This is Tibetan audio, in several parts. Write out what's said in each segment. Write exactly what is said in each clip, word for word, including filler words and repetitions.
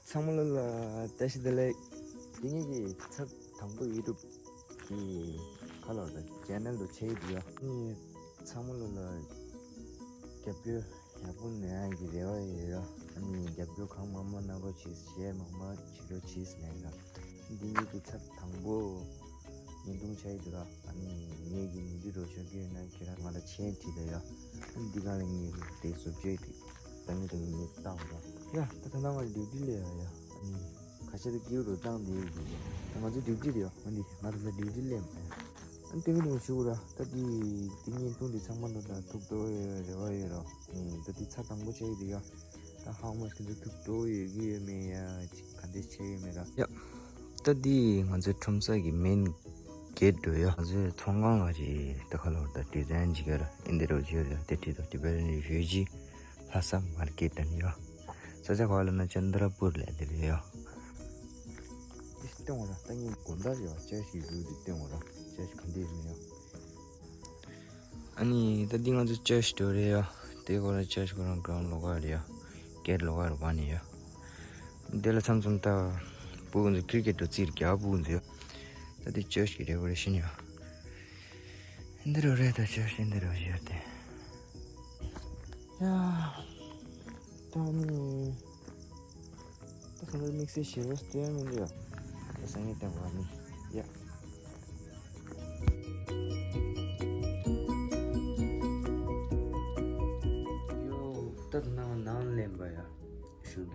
ཚང་མ་ལ་ལ་བཀྲ་ཤིས་བདེ་ལེགས། འདི་ངེད་ཀྱི་ཚབ་དང་པོ་ཡུ་ཊུབ་ཀྱི་ཁ་ལོ་དང་ཅེ་ནལ་དུ་ཆེ་ཡི་འདུག་ཡ། ཨ་ནི་ཚང་མ་ལ་ལ་རྒྱབ་སྐྱོར་ཡག་པོ་གནང་ཡག་གི་རེ་བ་ཡོད་ཡ། ཨ་ནི་རྒྱབ་སྐྱོར་གང་མང་མང་གནང་རོགས་གྱིས། ཤེར་མང་མང་བྱེད་རོགས་གྱིས་ནས་ཡ། འདི་ངེད་ཀྱི་ཚབ་དང་པོ་བརྙན་ཐུང་ཆགས་ཡི་འདུག་ར། ཨ་ནི་ངེད་ཀྱི་ཉིན་རྒྱུན་རོགས་ཞུ་རྒྱུ་ཡོད་ན་ཁྱེད་རང་ང་ལ་མཆན་བྲིས་དང་ཡ། ཨ་ནི་འདི་ག་ལ་ངེད་ཀྱི་དེ་བཟོ་བཅོས་དེ་ད་ངེད་ཀྱི་ངེད་བཏང་ར། ཡ་ད་ད་ནང་ང་ཌིའུ་ཊི་ལས་ཡ་ཡ། ཨ་ནི་ཁ་ཤས་དེ་སྐྱིད་རུ་བཏང་དེ་ཡོད་ཀྱི་ཡ། ད་ང་ཚོ་ཌིའུ་ཊི་རེད་ཡ། ཨ་ནི་ང་རང་ཚོ་ཌིའུ་ཊི་ལས་མ་ཡ། ཨ་ནི་དེ་ངེད་ཀྱི་ཞུ་ར། ད་འདི་འདི་བརྙན་ཐུང་འདི་ཚང་མ་ལ་ད་ཐུགས་སྤྲོ་ཡོད་རེ་བ་ཡོད་ར། ཨ་ནི་ད་འདི་ཚར་དང་པོ་བྱས་ཡི་འདུག་ཡ། ད་ཧ་མ་ཁྱེད་ཚོ་ཐུགས་སྤྲོ་ཡོད་ཀྱི་ཡོད་མེད་ཡ། ཅིག་ག་འདྲས་བྱས་ཡོད་མེད་ར། ཡ། ད་འདི་ང་ཚོའི་ཁྲོམ་ས་གི་མེན་གེ་ཊི་འགྲོ་ཡ། ང་ཚོའི་ཚོང་ཁང་ང་རེད། ད་ཁ་ལོར་ད་ཌི་ཛའིན་ཅིག་ཡོད་ར། ཨིན་དེ་རོ་ཅིག་ཡོད་ར། དེ་ཁྲིད་དོ་ཊི་བེ་ཊན་རི་ཕུ་ཇི་ལྷ་ས་མར་ཀེ་ཊི་ཡ། ས་ཆ་ག་ལ་ན་ཅན་དྲ་པུར་ལ་དེ་རེད་ཡ། འདི་སྟོན་འོ་ར། ད་ངས་དགོང་དག་ཡ་ཅེ་ཤི་ཡུ་འདི་སྟོན་འོ་ར། ཅེ་ཤི་ག་འདི་ཡིན་ཡ། ཨ་ནི་ད་འདི་ང་ཚོ་ཅར་ཆི་འགྲོ་རེད་ཡ། དེ་ཁོ་རང་ཅར་ཆི་ཁོ་རང་གྲོང་ལོགས་ཀ་རེད་ཡ། གེ་ཊི་ལོགས་ཀ་རེད་པ་ནི་ཡ། དེ་ལ་མཚམས་མཚམས་ད་སྤུ་གུ་ཚོ་ཀི་རི་ཀེ་ཊི་འགྲོ་རྩིས་རྒྱག་སྤུ་གུ་ཚོ་ཡ། ད་དེ་ཅར་ཆི་གི་ཌེ་ཀོ་རེ་ཤན་ཡ། འདི་རུ་རེད། ད་ཅར་ཆི་འདི་རུ་ཡོད་དེ། ཡ། ད་ནི། ད་ཁོང་ཚོ་དམིགས་བསལ་ཞེ་པོ་སྟོན་མི་འདུག་ཡ། ད་སང་ཉིན་སྟོན་པ་ནི། ཡ། ཡོ། ད་ནང་ནང་ལེན་པ་ཡ། ཞོགས་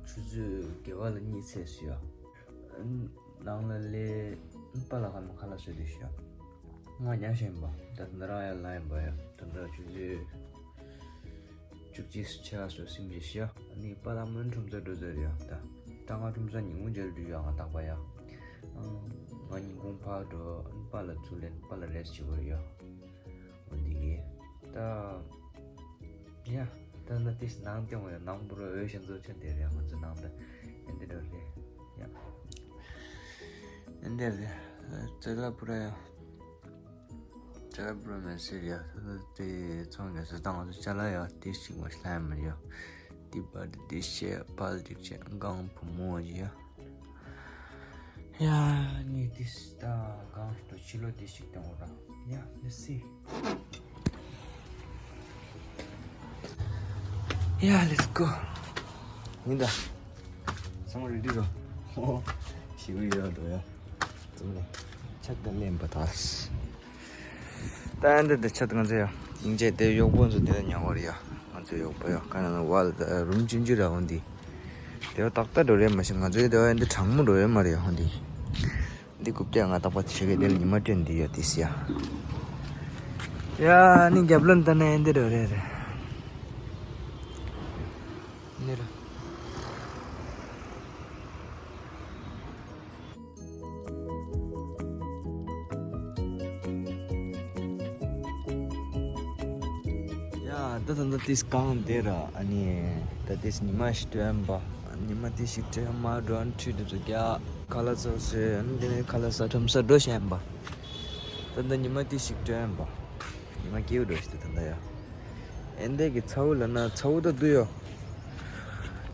ཀས་ཆུ་ཚོད་བརྒྱད་པ་ལ་གཉིད་སད་སོང་ཡ། ནང་ལ་ལས་པཱ་ལགས་ཁ་མ་ཁ་ལག་བཟོས་འདུག་ཤག་ང་ཉལ་བཞིན་པ། ད་ད་རང་ཡར་ལངས་ཡིན་པ་ཡ། ད་ད་ཆུ་ཚོད་བཅུ་གཅིག་ཆ་སོ་སིམ་གྱི་ཤག་ཨ་ནི་པཱ་ལགས་མོ་ཁྲོམ་ས་འགྲོ་ཟེར་ཡ། ད་ད་ང་ཁྲོམ་ས་ཉིན་གུང་མཇལ་འགྲོ་ཡ། ང་རྟག་པ་ཡ། ཨ། ང་ཉིན་གུང་ཕར་འགྲོ། ཨ་ནི་པཱ་ལགས་ཚུར་ལེན། པཱ་ལགས་རེ་སི་ཊི་བྱེད་དགོས་རེད་ཡ། འོ་འདི་གི་ད། ཡ། ད་ནི་དེ་ནང་སྟེང་བ་ཡ། ནང་པུ་ར་འོས་ཤིང་བཟོ་ཆ་དེ་རེད། ང་ཚོ་ནང་ད་ཨེ་འདི་འདྲ་རེད་ཡ། ཨེ་འདི་རེད། ཅ་ལག་པུ་ར་ཡ། ཅ་ལག་པུ་ར་མེད་ཟེར་ཡ། ད་དེ་ཚོང་རྒྱག་ས་ད་ང་ཚོ་ཅ་ལག་ཡ་དེ་ཞིག་མ་ཤི་ལ་ཡ་མ་ཡ། དེ་པར་དེ་ཤེ་པར་ཅིག་ཆེ་གང་བུ་མོ་ཡ། ཡ། ངས་དེ་ད་གང་ཞིག་ཏུ་ཕྱི་ལོགས་དེ་ཞིག་བཏང་འོ་ར། ཡ། Let's see. ཡ། Let's go. ཡིན་ད། ཚང་མ་རེ་ཌི་རོ། ཧོ། ཞེ་པོ་ཡོད་འགྲོ་ཡ། ཚང་མ་ནས་ཆ་ད་ལེན་པ་ད། ད་ཨ་འདི་འདི་ཆ་ད་ང་ཚོ་ཡ། སྙིང་རྗེ་དེ་གཡོག་པོ་ཚོ་དེ་ལ་ཉོ་བར་ཡ། ང་ཚོ་གཡོག་པོ་ཡ། ག་ན་ན་ཝལ་ད་རུམ་ཆུང་ཆུང་ར་འོང་འདི། དེ་བ་ཏག་ཏག་འགྲོ་རེད་མ་གཞི། ང་ཚོའི་དེ་བ་འདི་གྲང་མོ་འགྲོ་རེད་མ་རེད་ཡ། འོང་འདི། འདི་རྐུབ་སྟེགས་ང་ཏག་པ་ཞིག་གི་དེ་ལ་ཉི་མ་སྤྲོད་འདི་ཡོད་དེ་སི་ཡ། ཡ་ནི་རྒྱབ་ལོན་ད་ནས་འདི་རེད་རེད་རེད། འདི་རེད། ཡ་ད་ད་ད་ཏིས་གང་དེ་ར། ཨ་ནི་ད་ཏིས་ཉི་མ་ཞིག་སྤྲོད་ཡིན་པ། ཉི་མ་ཏིས་ཞིག་སྤྲོད་ཡིན་མ་འགྲོ། ཨ་ནི་ཁྲིད་དུ་ཚོ་རྒྱ་ཁ་ལག་ཚོ་བཟོས། ཨ་ནི་དེ་ནས་ཁ་ལག་ཟ་ཁྲོམ་ས་འགྲོ་བྱས་ཡིན་པ། ད་ད་ཉི་མ་ཏིས་ཞིག་སྤྲོད་ཡིན་པ། ཉི་མ་སྐྱིད་པོ་འགྲོ་ཞིག་ད་ད་ད་ཡ། ཨེ་འདས་ཀྱི་ཚ་བོ་ལ་ན་ཚ་བོ་ད་འདུག་ཡོ།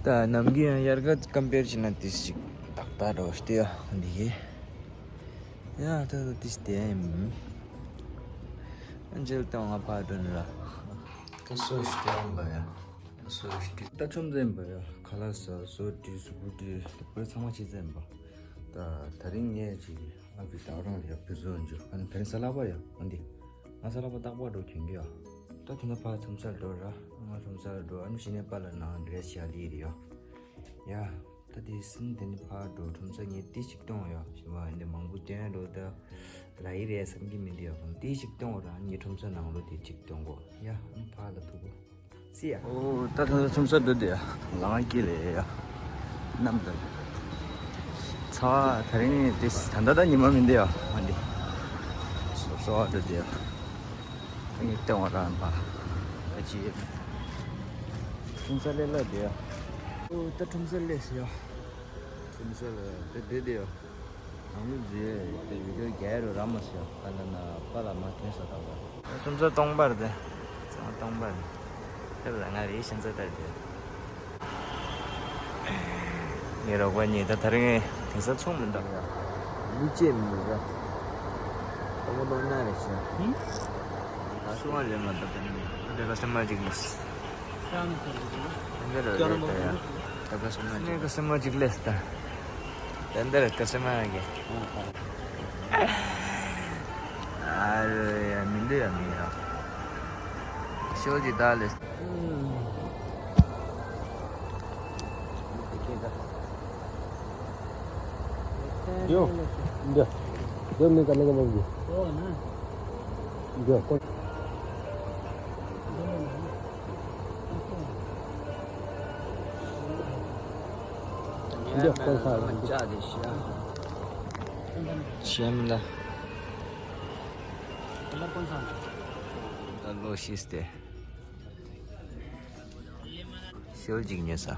ད་ནམ་རྒྱུན་ཡང་དབྱར་ཁ་ཀམ་པེར་བྱས་ན་ཏིས་ཞིག་ཏག་ཏག་འགྲོ་ཞིག་ད་ཡ། འདི་གི་ཡ་ད་ད་ཏིས་དེ་ཡིན། ཨན་ཇེལ་དང་ང་ཕར་འགྲོ་ནི་ར། ད་སོ་ཞིག་སྟོན་པ་ཡ། སོ་ཞིག་ད་ཁྲོམ་ཚན་པ་ཡ། ཁ་ལག་ཟ་སོ་དྲི་གཟུགས་པོ་དྲི་ད་པོས་ཚང་མ་ཕྱི་ཚན་པ། ད་ད་རིང་ངས་ཅིག་ང་གི་ད་རང་ཡ་བུ་བཟོ་འཇུ། ཨ་ནི་ད་རིང་ས་ལ་པ་ཡ། ཨ་འདི་ང་ས་ལ་པ་རྟག་པར་འགྲོ་གྱོན་གི་ཡ། ད་དེ་ན་ཕར་ཁྲོམ་སར་འགྲོ་ར། ང་ཁྲོམ་སར་འགྲོ། ཨ་ནི་གཞི་ནས་པཱ་ལགས་ནང་འདྲེས་བྱ་ལི་རེད་ཡ། ཡ། ད་དེ་སིན་དེ་ནི་ཕར་འགྲོ། ཁྲོམ་ས་ངས་ཏི་ཞིག་གཏོང་ཡ། ཞི་བ་འདི་མང་པོ་སྟོན་འགྲོ། ད་ར་ཡི་རེད་བསམ་གྱི་མི་འདུག་ཡ། ཁོང་ཏི་ཞིག་གཏོང་ར། ངས་ཁྲོམ་ས་ནང་ལོ་དེ་ཅིག་གཏོང་གོ་ཡ། ཨ་ཕར་ལ་ཐུག་གོ་སི་ཡ། ཨོ་ད་ད་ཁྲོམ་ས་འགྲོ་དེ་ཡ། ལང་ཀི་ལེ་ཡ། ནམ་ད་ཚ་བ་ད་རིང་ཏི་ད་ད་ད་ཉི་མ་མི་འདུག་ཡ། ཨ་འདི་སོ་སོ་བ་འགྲོ་དེ་ཡ། ངས་གཏོང་བ་རང་པ་ཨ་ཅི། ཁྲོམ་ས་ལས་སླ་དེ་ཡ། ཨོ་ད་ཁྲོམ་ས་ལས་སི་ཡ། ཁྲོམ་ས་ལ་དེ་དེ་དེ་ཡ། ནང་མི་ཟེར་དེ་བི་ཌིའོ་རྒྱག་རོགས་ར་མ་ཟེར་ཡ། ད་ལ་ན་པཱ་ལགས་མ་དེ་ས་ད་བ། ཁྲོམ་ས་སྟོང་པར་དེ། ཚང་སྟོང་པར། དེ་ལ་ང་རེ་ཤན་ས་ལྟར་དེ། ངའི་རོགས་པ་གཉིས་ད་དེ་རིང་དེང་སང་ཚོང་མི་འདུག་ཡ། མི་བཅས་མི་འདུག་ཡ། ཏོག་མོ་ཏོག་ན་རེ་ཆེ། ཧུམ། ད་སུ་བ་རེད་མ་ད་དེ་ནི་དེ་ག་སེམས་མ་ཅིག་ལས། ཡང་ན་ཁྱོད་ཀྱི་དེ་འདྲ་རེད་ད་ཡ། ད་ག་སེམས་མ་ཅིག་ངས་ག་སེམས་མ་ཅིག་ལས་ད། དེ་འདྲ་རེད་ག་སེམས་མ་གི། ཨ་རེ་ཡ་མི་འདུག་ཡ་མི་ཡ། ཤོ་ཅིག་ད་ལས། ཡོ། འདི། འདི་ནི་ག་ལེ་ག་ལེ་གི། འདི་ཀོ། འདི་ཀོ་ས། ཤེམ་ལ། ད་ལོ་ཤིས་ཏེ། ཤེལ་ཅིག་ཉོས་ས།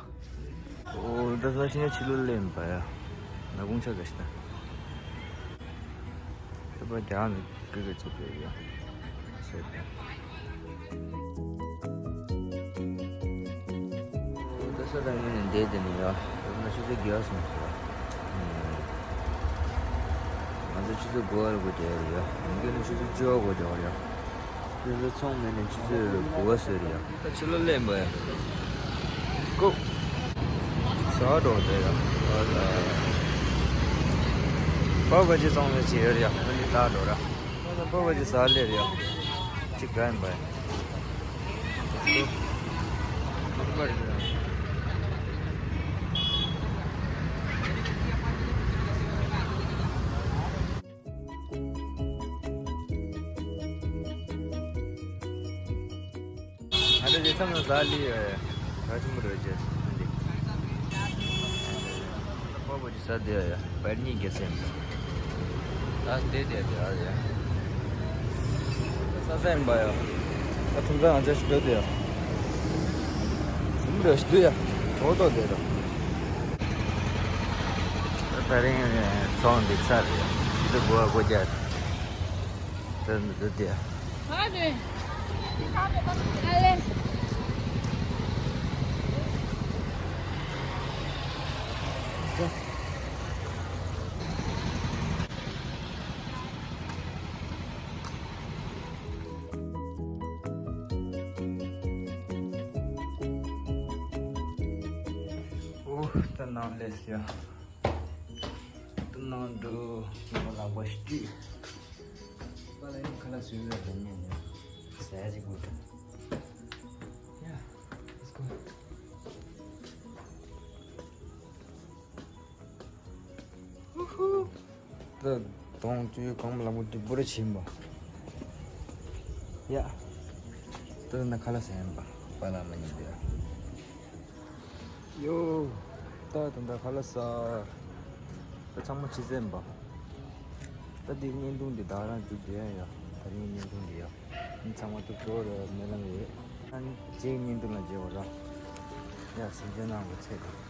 ཨོ་ད་ས་ཤི་ན་ཕྱི་ལོ་ལེན་པ་ཡ། ན་གུང་ཆ་ག་ཤི་ན། ད་པ་རྒྱ་ནི་ཀི་ཀི་ཚོ་པེ་ཡ། ཤེལ་ཏེ། ད་ས་ད་ངས་ནས་འདས་དེ་ནས་ཡ། ད་ན་ཆུ་ཚོད་བརྒྱད་སོང་ཟེར་བ། ང་ཚོ་ཆུ་ཚོད་དགུ་པར་སྒོ་རྒྱག་ཡོད་ཡ། ཡིན་གྱི་ནས་ཆུ་ཚོད་བཅུ་པར་སྒོ་རྒྱག་ཡོད་ཡ། ཆུ་ཚོད་ཚོང་མེད་ནས་ཆུ་ཚོད་དགུ་པ་ཟེར་ཡ། ད་ཕྱི་ལོ་ལེན་པ་ཡ། ཀོ། ཟ་འགྲོ་དེ་ཡ། པ་བ་ཅི་ཚོང་ལས་ཅི་ཡོད་ཡ། ཨ་ནི་ད་འགྲོ་ར། པ་བ་ཅི་ཟ་ལེར་ཡ། ཅི་ག་ཡིན་པ་ཡ། ཨ་ད་ཅི་ཚང་ཟ་ལི་ཡ། ད་ཅི་མི་རོ་ཅེ་ལི། པ་བ་ཅི་ས་དེ་ཡ། པར་ཉིན་གེ་སེམས། ད་དེ་དེ་དེ་ཨ་ཡ། ས་སེམས་པ་ཡ། ད་ཐུང་ཚང་ང་ཅག་ཞིག་འགྲོ་དེ་ཡ། ཟིན་འགྲོ་ཞིག་འདུག་ཡ། གྲོགས་ཏོ་དེ་དང་། ད་ད་རིང་ཚོང་འདི་ཚར་རེད་ཡ། ཆུ་ཚོད་དགུ་པ་སྒོ་རྒྱག་ད་འདི་འདི་ཡ། ཨ་ལེ། ཨོ། ད་ནང་སླེབས་ཡ། ད་ནང་འགྲོ། ངོ་ལག་པ་བཀྲུས། པ་ལ་ཡང་ཁ་ལག་བཟོས་ཟ་དེ་ཉིན་ནས་ཟ་ཡ་ཅིག་དགོས་དྲན། ཡ། Let's go. ད་དོང་བཅུ་གང་མ་ལ་མོ་དུ་བུ་ར་ཆེན་པོ། ཡ། ད་ན་ཁ་ལག་ཟ་ཡིན་པ། པ་ལ་མ་ཉིན་དུ་ཡ། ཡོ། ད་ད་ད་ཁ་ལག་ཟ། ད་ཚང་མ་ཆི་ཟེན་པ། ད་འདི་བརྙན་ཐུང་འདི་ད་རང་མཇུག་བསྡུ་ཡ་ཡ། ད་རིང་བརྙན་ཐུང་འདི་ཡ། ཨ་ནི་ཚང་མ་ཐུགས་ཁྲོ་ར་སྨོན་ལམ་ཡོད། ཨ་ནི་རྗེས་བརྙན་ཐུང་ལ་མཇལ་བ་ར། ཡ་སེམས་ཅན་ནང་གི་ཚེ་དང་།